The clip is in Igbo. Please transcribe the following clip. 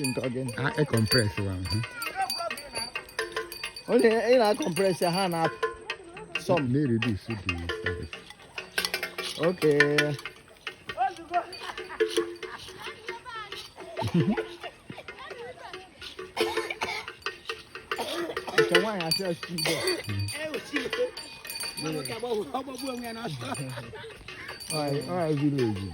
Setting ka ọ gịnị? A compress wa. Onye ị na-compress ya, ha na-apụ some. Na-reduce the service. Okay. Nke nwaanyị asị ọchịchị ugbu a. Ọ village.